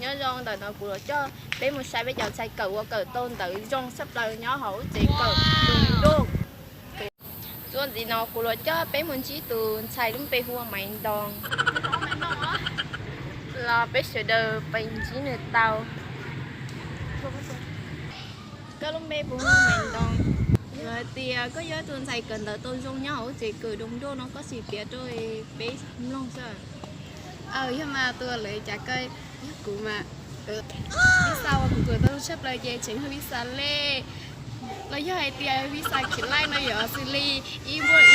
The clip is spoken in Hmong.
Nyob zoo, ntawm no kuv los coj peb mus saib peb cov ntxhais kawm uas kawm tau ntawv zoo tshaj plaws nyob hauv tsev kawm Doo Doo. Txuas ntxiv no kuv los coj peb mus ntsib tus ntxhais lub npe hu ua Maiv Ntoo. Los peb sawv daws pais ntsib nws tau. Koj lub npe puas hu Maiv Ntoo? Lawv hais tias koj yog ib tug ntxhais kawm ntawv tau zoo nyob hauv tsev kawm Doo Doo no, koj sim piav rau peb mloog xwb. Aw, yog mas tus lawv cas koj, yog kuv mas, visa uas kuv kawm tau zoo tshaj plaws ces tseem yog visa lej, los yog hais tias visa khiv laij no yog xws li ib npuaj